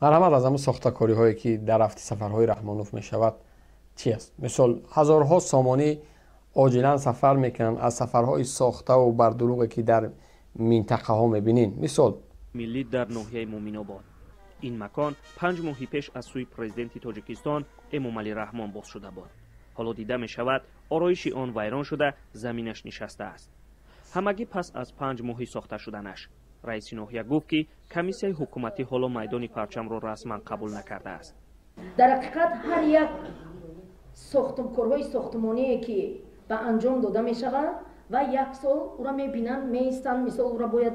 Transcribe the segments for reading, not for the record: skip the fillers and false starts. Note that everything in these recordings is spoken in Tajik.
Марҳамат, аз ҳамун сохтакориҳое, ки дар рафти сафарҳои Раҳмонов мешавад, чи аст? Мисол, ҳазорҳо сомонӣ оҷилан сафар мекунанд аз сафарҳои сохтаву бардурӯғе, ки дар минтақаҳо мебинем. Мисол, миллӣ дар ноҳияи Муъминобод. Ин макон 5 моҳи пеш аз сӯи Президенти Тоҷикистон Эмомалӣ Раҳмон боз шуда буд. Ҳоло дида мешавад, ороиши он вайрон шуда, заминаш нишастааст. Ҳамагӣ пас аз 5 моҳи сохта шуданаш. Раиси ноҳия гуфт, ки комиссияи ҳукуматӣ ҳоло майдони парчамро расман қабул накардааст. Дар ҳақиқат, ҳар як корҳои сохтмоние, ки ба анҷом дода мешавад, ва як сол ура мебинанд, меистанд. Мисол, ура бояд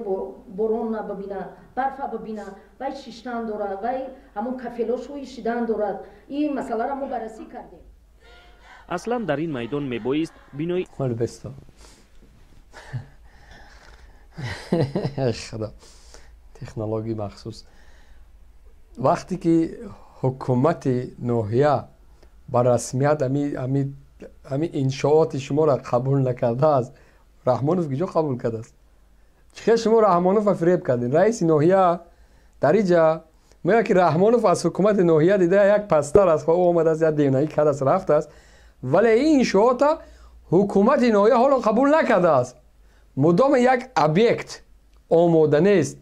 борона бибинад, барфа бибинад, вай шиштан дорад, вай ҳамон кафело шӯишидан дорад. Ин масъаларо мо баррасӣ кардем. Аслан дар ин майдон мебоист бинои Бесто, худо, технологияи махсус. Вақте ки ҳукумати ноҳия ба расмият ами иншооти шуморо қабул накардааст, Раҳмонов киҷо қабул кардааст? Чӣ хел шумо Раҳмонова фиреб кардед? Раиси ноҳия дар иҷа мегӯяд, ки Раҳмонов аз ҳукумати ноҳия дида як пасттар аст, омадааст, як девнаӣ кардааст, рафтааст, вале ин иншоота ҳукумати ноҳия ҳоло қабул накардааст. Мудоме як объект омода нест,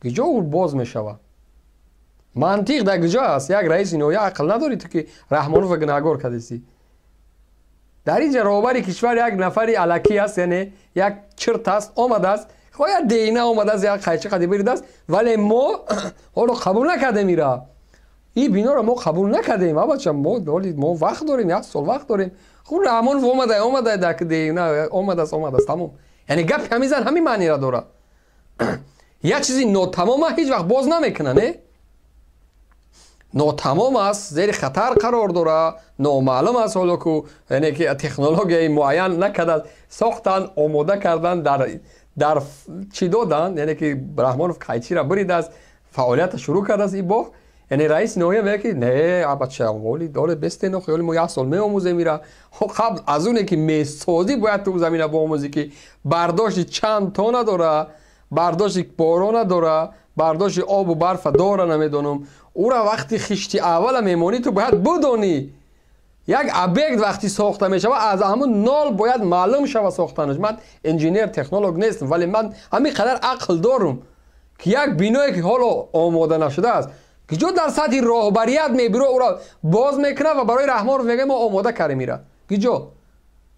киҷо ӯ боз мешавад? Мантиқ дар куҷо аст? Як раиси ноҳия, ақл надорӣ ту, ки Раҳмонова гунаҳгор кардасӣ? Дар ин ҷа роҳбари кишвар як нафари алакӣ аст, яъне як чирт аст, омадааст, як дейна омадааст, як қайчи қади биридааст, вале мо ҳоло қабул накардем ира, ин биноро мо қабул накардем. Абача, мо мо вақт дорем, як сол вақт дорем. Хуб, Раҳмонов омада, омада, дейна омадааст, омадааст, тамом. Яъне гапи ҳамин зан ҳамин маънира дорад: як чизи нотамома ҳеҷ вақт боз намекунад. Не, нотамом аст, зери хатар қарор дорад, номаълум аст ҳоло ку, яъне ки технологияи муайян накардааст. Сохтан, омода кардан, дар чӣ додан, яъне ки Раҳмонов қайчира буридааст, фаъолията шурӯъ кардааст ин боғ. Яъне раиси ноҳия мегӯяд, ки не, абача, оли бестено, хиёли мо як сол меомӯзем ира. Қабл аз оне ки месозӣ, бояд ту замина боомӯзӣ, ки бардошти чанд тона дора, бардошти борона дора, бардошти обу барфа дора, намедонам. Ура вақти хишти аввала мемонӣ, ту бояд бидонӣ. Як объект вақти сохта мешавад, аз ҳамун нол бояд маълум шава сохтанаш. Ман инженер технолог нестам, вале ман ҳамин қадар ақл дорум, ки як биное, ки ҳоло омода нашудааст, киҷо дар сатҳи роҳбарият мебиро, уро боз мекунад ва барои Раҳмонов мегӯяд: мо омода кардем ира? Киҷо?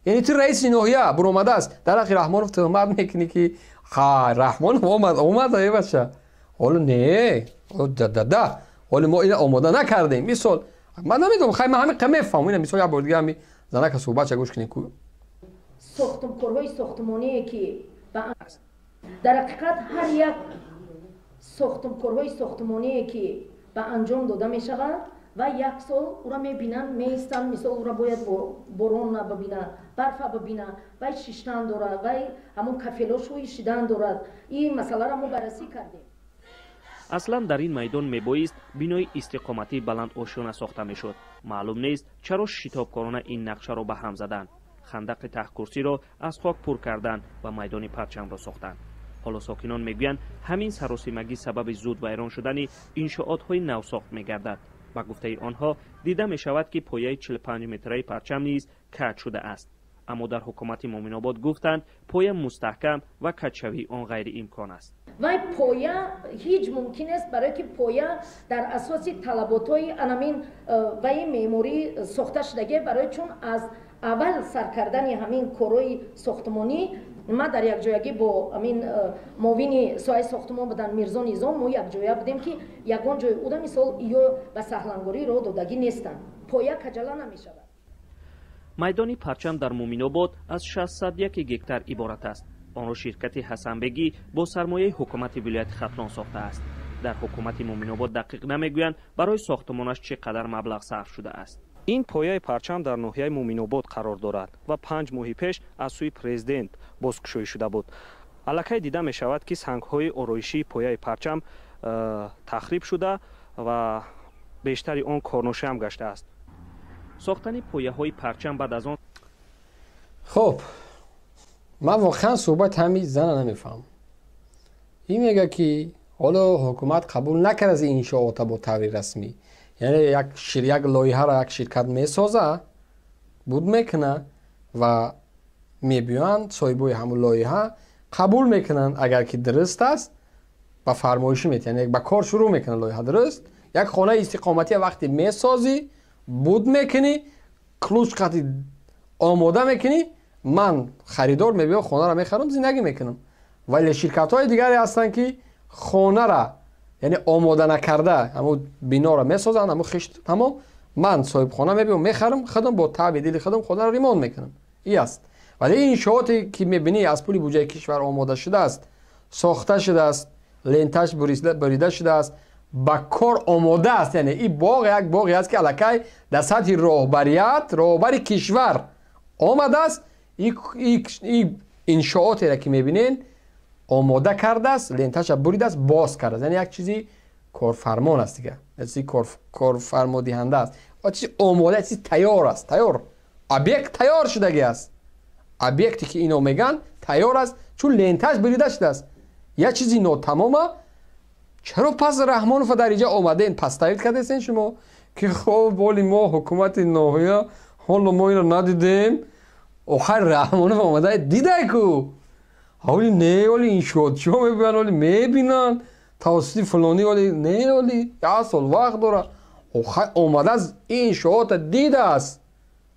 Яъне ту раиси ноҳия буромадааст, дар ҳаққи Раҳмонов туҳмат мекунӣ, ки Раҳмонов омад, омад, бача, ҳоло не, дада, ҳоло мо ина омода накардем. Мисол, ман намедонам, хай, ман ҳамин қа мефаҳмам ина. Мисол, як бор дига ҳами занака суҳбатша гӯш кунем ку. Корҳои сохтмоние, ки дар ҳақиқат, ҳар як корҳои сохтмоние, ки ба анҷом дода мешавад, ва як сол ура мебинанд, меистанд. Мисол, ура бояд борона бибинад, барфа бибинад, вай шиштан дорад, вай ҳамон кафело шӯишидан дорад. Ин масъаларо мо баррасӣ кардем. Аслан дар ин майдон мебоист бинои истиқоматии баландошёна сохта мешуд. Маълум нест, чаро шитобкорона ин нақшаро ба ҳам заданд, хандақи таҳкурсиро аз хок пур карданд ва майдони парчамро сохтанд. Ҳоло сокинон мегӯянд, ҳамин саросимагӣ сабаби зуд вайрон шудани иншоотҳои навсохт мегардад. Ба гуфтаи онҳо, дида мешавад, ки пояи 45 метраи парчам низ каҷ шудааст. Аммо дар ҳукумати Муъминобод гуфтанд, поя мустаҳкам ва каҷшавии он ғайриимкон аст. Вай поя ҳеҷ мумкин нест, барое ки поя дар асоси талаботҳои анамин ваи меъморӣ сохта шудагӣ. Барои чун аз аввал сар кардани ҳамин корҳои сохтмонӣ ма дар якҷоягӣ бо ҳамин муовини соҳаи сохтмон будан, Мирзо Низом, мо якҷоя будем, ки ягон ҷои уда, мисол, ё ба саҳлангорӣ роҳ додагӣ нестанд, поя каҷала намешавад. Майдони парчам дар Муъминобод аз 601 гектар иборат аст. Онро ширкати Ҳасанбегӣ бо сармояи ҳукумати вилояти Хатлон сохтааст. Дар ҳукумати Муъминобод дақиқ намегӯянд, барои сохтмонаш чӣ қадар маблағ сарф шудааст. Ин пояи парчам дар ноҳияи Муъминобод қарор дорад ва 5 моҳи пеш аз сӯи Президент бозкушоӣ шуда буд. Аллакай дида мешавад, ки сангҳои ороишии пояи парчам тахриб шуда ва бештари он корношоям гаштааст. Сохтани пояҳои парчам баъд аз он Хуб, ман воқеан суҳбати ҳамин зана намефаҳмам. Ин мега, ки Ҳоло ҳукумат қабул накард аз ин иншоота бо таври расмӣ. Яъне як лоиҳаро як ширкат месоза, буд мекуна ва мебиёянд соҳибои ҳамун лоиҳа қабул мекунанд, агар ки дуруст аст ба фармоишӣ метиҳанд, яъне ба кор шурӯъ мекунанд лоиҳа дуруст. Як хонаи истиқоматия вақте месозӣ, буд мекунӣ, ключ қати омода мекунӣ, ман харидор мебиём, хонаро мехарам, зиндагӣ мекунам. Вале ширкатҳои дигаре ҳастанд, ки хонара яъне омода накарда ҳамун биноро месозанд, ҳамун хишт тамом, ман соҳибхона мебиём, мехарам, худам бо таъби дили худам хонаро ремонт мекунам. И аст. Вале ин иншооте ки мебинӣ аз пули буҷаи кишвар омода шудааст, сохта шудааст, ленташ бурида шудааст, ба кор омода аст. Яъне ин боғ як боғе аст, ки аллакай дар сатҳи роҳбарият, роҳбари кишвар омадааст, ин иншоотеро ки мебинед омода кардааст, ленташа буридааст, боз кардааст. Яъне як чизи корфармон аст дига, як чизи корфармодиҳанда аст, чизи омода, як чизи тайёр аст, тайёр объект тайёр шудагӣ аст. Объекте ки ино меган тайёр аст, чун ленташ бурида шудааст. Як чизи нотамома чаро пас Раҳмонова дар инҷа омаден поставить кардесен шумо, ки хоб боли мо ҳукумати ноҳия ҳоло мо инро надидем. Охир Раҳмонов омада дидай ку, ҳоли не, оли иншоотчиҳо мебиёянд, оли мебинанд тавассути фалонӣ, оли не, оли як сол вақт дора. Охир омадааст, иншоота дидааст,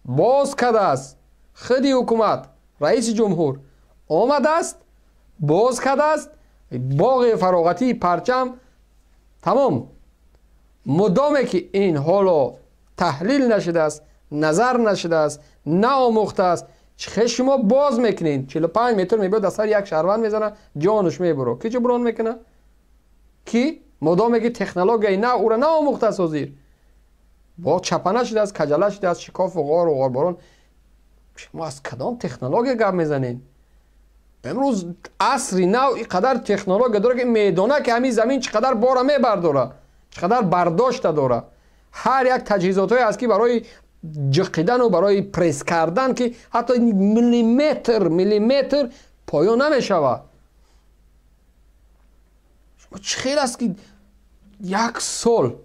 боз кардааст. Худи ҳукумат, раиси ҷумҳур омадааст, боз кардааст боғи фароғатии парчам тамом. Мудоме ки ин ҳоло таҳлил нашудааст, назар нашудааст, наомӯхтааст, чӣ шумо боз мекунед? 45 метр мебиёд, дар сари як шаҳрванд мезана, ҷонаш мебуро. Ки ҷуброн мекуна? Ки модоме ки технологияи нав ӯро наомӯхтааст, ҳозир бо чапа нашудааст, каҷала шудааст, шикофу ғору ғорборон. Шумо аз кадом технология гап мезанед? Имрӯз асри нав ин қадар технология дорад, ки медонад, ки ҳамин замин чӣ қадар бора мебардора, чӣ қадар бардошта дора. Ҳар як таҷҳизотҳое аст, ки барои ҷиқидану барои пресс кардан, ки ҳатто миллиметр миллиметр поён намешавад. Шумо чӣ хел аст, ки як сол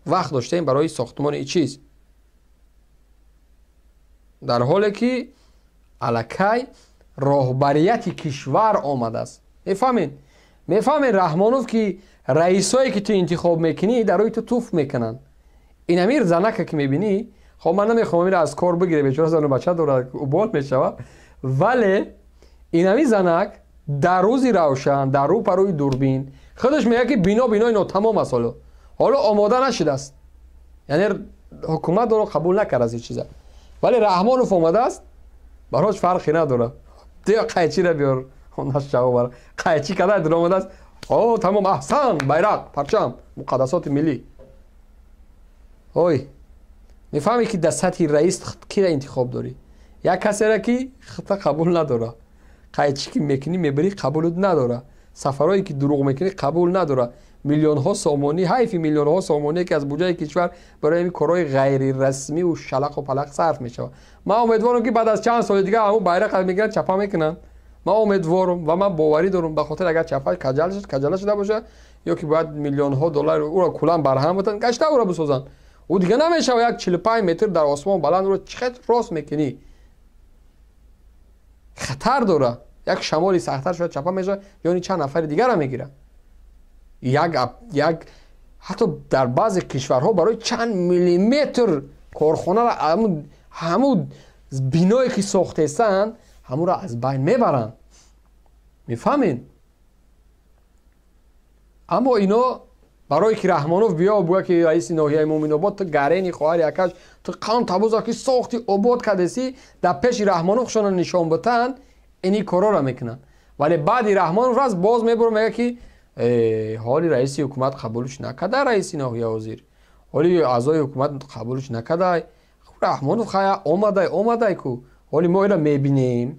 вақт доштаем барои сохтмони ин чиз, дар ҳоле ки аллакай роҳбарияти кишвар омадааст? Мефаҳмед, Раҳмонов, ки раисое ки ту интихоб мекунӣ, дар рӯи ту туф мекунанд. Ин амир занака ки мебинӣ, хоб, ман намехоҳам инро аз кор бигире, бечора зану бача дорад, убол мешавад, вале инами занак дар рӯзи равшан, дар рӯ парӯи дурбин худаш мегӯяд, ки бино бинои нотамом аст, ҳоло омода нашудааст, яъне ҳукумат ӯро қабул накард аз ин чиза. Вале Раҳмонов омадааст, барош фарқе надорад, қайчира биёр, қайчи када дар омадааст. О, тамом, аҳсан, байрақ, парчам, муқаддасоти миллӣ. Ой, мефаҳмӣ, ки дар сатҳи раис кира интихоб дорӣ? Як касеро, ки хита қабул надора, қайчи ки мекунӣ, мебарӣ, қабулут надора, сафарое ки дурӯғ мекунӣ, қабул надора, миллионҳо сомонӣ, ҳайфи миллионҳо сомоние, ки аз буҷаи кишвар барои ин корҳои ғайрирасмиву шалақу палақ сарф мешавад. Ман умедворам, ки баъд аз чанд соли дигар ҳамун байрақа мегиранд, чапа мекунанд. Ман умедворам ва ман боварӣ дорам, ба хотир агар чапа каҷала шуда бошад, ё ки бояд миллионҳо доллар ӯро кулан барҳам бутанд, гашта ӯро бисозанд. Ӯ дига намешава як 45 метр дар осмон баланд, ӯро чӣ хел рост мекунӣ? Хатар дора, як шамоли сахттар шояд чапа мешавад, ҷони чанд нафари дигарро мегирад. Як ҳатто дар баъзе кишварҳо барои чанд миллиметр корхонаро, ҳамун биное ки сохтесанд, ҳамонро аз байн мебаранд. Мефаҳмед? Аммо ино барое ки Раҳмонов биё буга, ки раиси ноҳияи Муъминобод, ту гарени хоҳари акаш, ту қанд табуза ки сохти, обод кардесӣ, дар пеши Раҳмонов хушона нишон бутанд, ини корора мекунанд. Вале баъди Раҳмонов раст боз мебуро, мега, ки ҳоли раиси ҳукумат қабулш накарда, раиси ноҳия ҳозир ҳоли аъзои ҳукумат қабулш накардай. Раҳмонов хая омадай, омадай ку, ҳоли мо инро мебинем,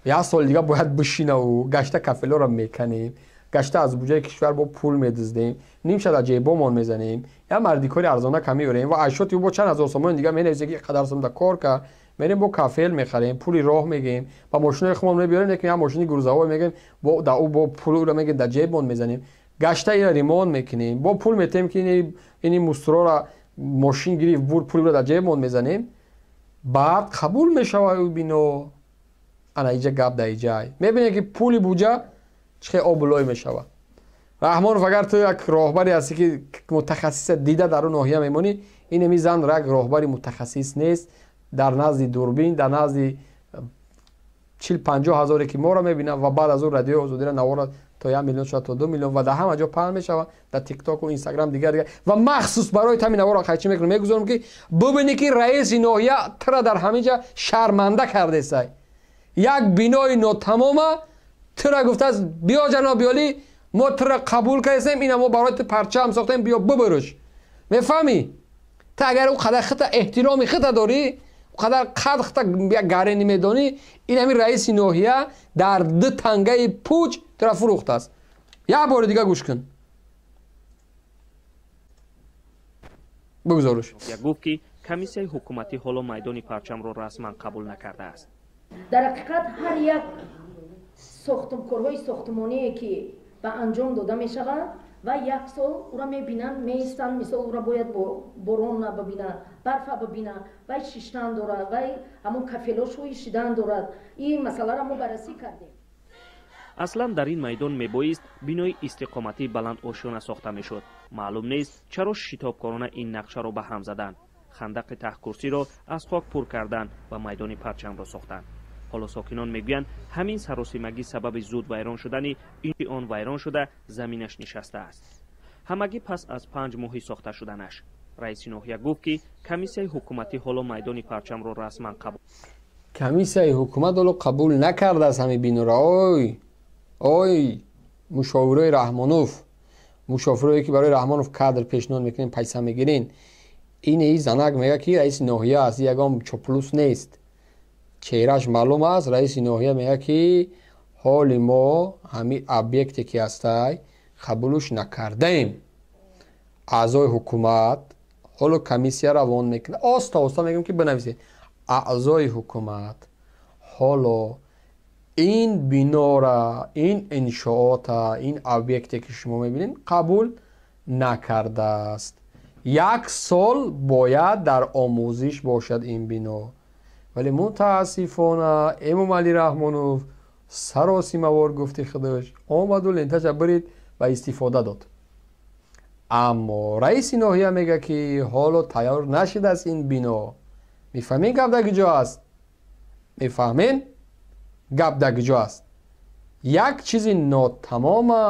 як соли дига бояд бишинаву гашта кафелоро меканем, гашта аз буҷаи кишвар бо пул медуздем, нимша дар ҷебомон мезанем, як мардикори арзона кам меорем ва айшоти ӯ бо чанд ҳазор сомони дига менависем, ки қадар сом да кор кард. Мерем, бо кафел мехарем, пули роҳ мегем, ба мошинои худмон мебиёрем, лекин як мошини грузовой мегем, бо да ӯ бо пул мегем, дар ҷебмон мезанем, гашта ира ремонт мекунем, бо пул метем, ки ини мусорора мошин гирифт, бур, пулро дар ҷебмон мезанем, баъд қабул мешавад ӯ бино. Ана иҷа гап дар иҷай. Мебинем, ки пули буҷа чӣ хел обу лой мешавад. Раҳмонов, агар ту як роҳбаре ҳастӣ, ки мутахассиса дида дар он ноҳия мемонӣ, инами зан як роҳбари мутахассис нест. Дар назди дурбин, дар назди 40-50 ҳазоре, ки моро мебинанд, ва баъд аз он Радиои Озодира навора то 1 миллион шояд, то 2 миллион, ва дар ҳама ҷо паҳн мешавад, дар Тиктоку, Инстаграм, дигар дигар. Ва махсус барои ҳамин наворо қайчӣ мекунам, мегузорам, ки бубинӣ, ки раиси ноҳия тура дар ҳамин ҷа шарманда кардесай. Як бинои нотамома тура гуфтааст: «Биё, ҷаноби олӣ, мо тура қабул кардем, ина мо барои ту парчам сохтем, биё бубурш». Мефаҳмӣ? Ту агар ӯ қадар хита эҳтироми хита дорӣ, қадар қад хита як гарени медонӣ, ин ҳамин раиси ноҳия дар ду тангаи пуч тура фурӯхтааст. Як бори дига гӯш кун, бигузорш. Гуфт, ки комиссияи ҳукуматӣ ҳоло майдони парчамро расман қабул накардааст. Дар ҳақиқат, ҳар як корҳои сохтмоние, ки ба анҷом дода мешавад, ва як сол ӯра мебинанд, меистанд. Мисол, ӯра бояд борона бибина, барфа бибина, вай шиштан дорад, вай ҳамон кафелошҳои шидан дорад. Ин масъаларо мо баррасӣ кардем. Аслан дар ин майдон мебоист бинои истиқоматии баландошёна сохта мешуд. Маълум нест, чаро шитобкорона ин нақшаро ба ҳам заданд, хандақи таҳкурсиро аз хок пур карданд ва майдони парчамро сохтанд. Ҳоло сокинон мегӯянд, ҳамин саросимагӣ сабаби зуд вайрон шудани он вайрон шуда, заминаш нишастааст. Ҳамагӣ пас аз 5 моҳи сохта шуданаш. Раиси ноҳия гуфт, ки комиссияи ҳукуматӣ ҳоло майдони парчамро расман қабул Комиссияи ҳукумат ҳоло қабул накардааст ҳамин биноро. Ой, ой, мушовирои Раҳмонов, мушовирое, ки барои Раҳмонов кадр пешниҳод мекунем, пайса мегирен, ин и занак мегӯяд, ки раиси ноҳия аст, ягон чоплус нест, чеҳраш маълум аст. Раиси ноҳия мегӯяд, ки ҳоли мо ҳамин объекте, ки ҳастай, қабулш накардаем. Аъзои ҳукумат ҳоло комиссия равон мекунад. Оста оста мегӯям, ки бинависед: аъзои ҳукумат ҳоло ин бинора, ин иншоота, ин объекте, ки шумо мебинед, қабул накардааст. Як сол бояд дар омӯзиш бошад ин бино. Вале мутаассифона Эмомалӣ Раҳмонов саросимавор, гуфти худаш, омаду ленташа бирид ва истифода дод. Аммо раиси ноҳия мегӯяд, ки ҳоло тайёр нашудааст ин бино. Мефаҳмед, гап дар куҷо аст? Мефаҳмед, гап дар куҷо аст? Як чизи нотамома,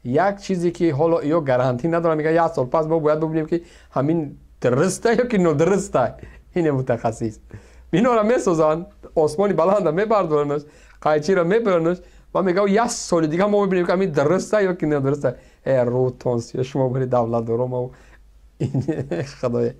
як чизе, ки ҳоло ё гарантӣ надорам. Мега, як сол пас мо бояд бубинем, ки ҳамин дуруста ё ки нодуруста. Ине мутахассис бинора месозанд, осмони баланда мебардоранаш, қайчиро мебаранаш ва мега, як соли дига мо мебинем, ки ҳамин дуруста ё ки нодуруста. Э, рӯтон, шумо бари давлатдорома, худоя.